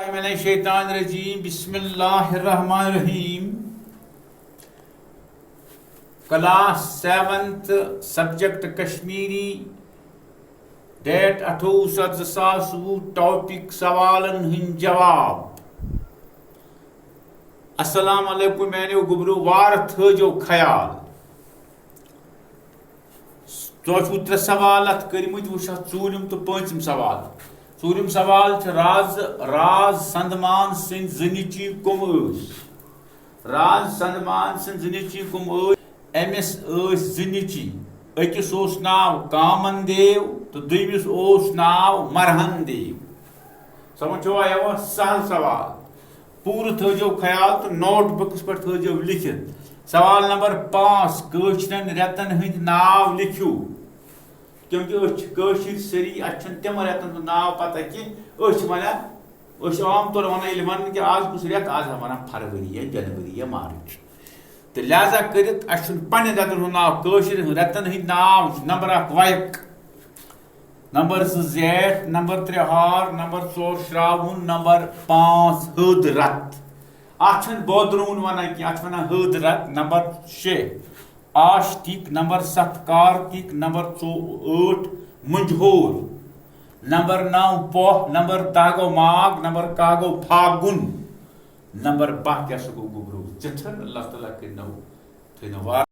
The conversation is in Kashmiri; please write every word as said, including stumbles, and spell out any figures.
من الشیطان الرجیم، بسم اللہ الرحمن الرحیم۔ Class seventh, subject Kashmiri, date اَٹھووُہ ستھ زٕ ساس وُہ، ٹاپک سوالن ہٕنٛدۍ جواب۔ السلام علیکم میانیو گوٚبرو، وارٕ تھٲوزیو خیال۔ تۄہہِ چھُو ترٛےٚ سوال اَتھ کٔرمٕتۍ، وٕچھ اَتھ ژوٗرِم تہٕ پٲنٛژِم سوال۔ ژوٗرِم سوال چھُ راز، راز سندمان سٕنٛدۍ زٕ نیٚچی کٕم ٲسۍ؟ راز سندمان سٕنٛدۍ زٕ نیٚچی کٕم ٲسۍ؟ أمِس ٲسۍ زٕ نیٚچی، أکِس اوس ناو کامن دیو تہٕ دوٚیمِس اوس ناو مرہن دیو۔ سمجھ چھوا یِوان؟ سہل سوال۔ پوٗرٕ تھٲوزیو خیال تہٕ نوٹ بُکس پٮ۪ٹھ تھٲوزیو لیکھِتھ۔ سوال نمبر پانٛژھ، کٲشرٮ۪ن رٮ۪تن ہٕنٛدۍ ناو لیکھِو۔ کیونکہ أسۍ چھِ کٲشِرۍ سٲری، اَسہِ چھُنہٕ تِمن رٮ۪تن ہُنٛد ناو پتہ کینٛہہ۔ أسۍ چھِ ونان، أسۍ چھِ عام طور ونان، ییٚلہِ ونان کہِ آز کُس رٮ۪تھ، آز ہا ونان فروری یا جنوری یا مارچ۔ تہٕ لہذا کٔرِتھ اَسہِ چھُنہٕ پننٮ۪ن رٮ۪تن ہُنٛد ناو، کٲشِرٮ۪ن ہٕنٛدۍ رٮ۪تن ہٕنٛدۍ ناو چھِ نمبر اکھ ویک، نمبر زٕ زیٹھ، نمبر ترٛےٚ ہار، نمبر ژور شراوُن، نمبر پانٛژھ ہیوٚد رتھ۔ اتھ چھِنہٕ بودروُن ونان کینٛہہ، اتھ چھِ ونان ہیوٚد رتھ۔ نمبر شےٚ آشتیک، نمبر ستھ کارتیک، نمبر ژو-، ٲٹھ مُنجہور، نمبر نو پوہ، نمبر دہ گوٚو ماگ، نمبر کاہ گوٚو پھاگُن، نمبر باہ کیٛاہ سا گوٚو گوٚبرو؟ ژِتھر۔ اللہ تعالیٰ کٔرِنو تھٲینو وار